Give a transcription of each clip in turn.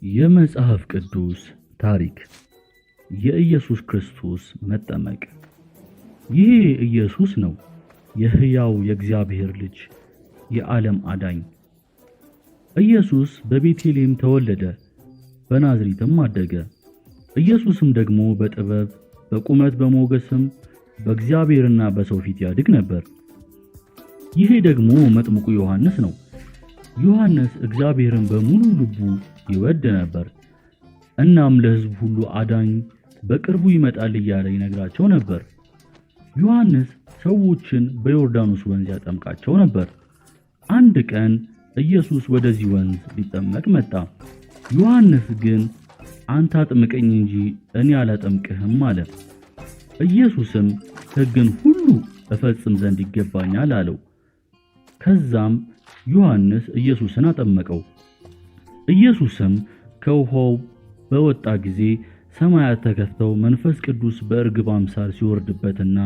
የመጽሐፍ ቅዱስ ታሪክ። የኢየሱስ ክርስቶስ መጠመቅ። ይሄ ኢየሱስ ነው፣ የሕያው የእግዚአብሔር ልጅ፣ የዓለም አዳኝ። ኢየሱስ በቤተልሔም ተወለደ፣ በናዝሪትም አደገ። ኢየሱስም ደግሞ በጥበብ፣ በቁመት፣ በሞገስም በእግዚአብሔርና በሰው ፊት ያድግ ነበር። ይሄ ደግሞ መጥምቁ ዮሐንስ ነው። ዮሐንስ እግዚአብሔርን በሙሉ ልቡ ይወድ ነበር። እናም ለሕዝብ ሁሉ አዳኝ በቅርቡ ይመጣል እያለ ይነግራቸው ነበር። ዮሐንስ ሰዎችን በዮርዳኖስ ወንዝ ያጠምቃቸው ነበር። አንድ ቀን ኢየሱስ ወደዚህ ወንዝ ሊጠመቅ መጣ። ዮሐንስ ግን "አንተ አጥምቀኝ እንጂ እኔ አላጠምቅህም" አለ። ኢየሱስም "ሕግን ሁሉ እፈጽም ዘንድ ይገባኛል" አለው። ከዛም ዮሐንስ ኢየሱስን አጠመቀው። ኢየሱስም ከውኃው በወጣ ጊዜ ሰማያት ተከፍተው መንፈስ ቅዱስ በእርግብ አምሳል ሲወርድበትና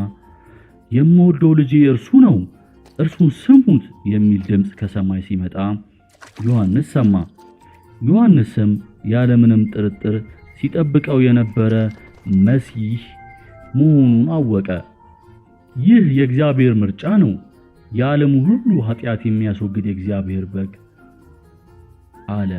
"የምወደው ልጄ እርሱ ነው፣ እርሱን ስሙት" የሚል ድምፅ ከሰማይ ሲመጣ ዮሐንስ ሰማ። ዮሐንስም ያለምንም ጥርጥር ሲጠብቀው የነበረ መሲህ መሆኑን አወቀ። "ይህ የእግዚአብሔር ምርጫ ነው፣ የዓለሙ ሁሉ ኃጢአት የሚያስወግድ የእግዚአብሔር በግ" አለ።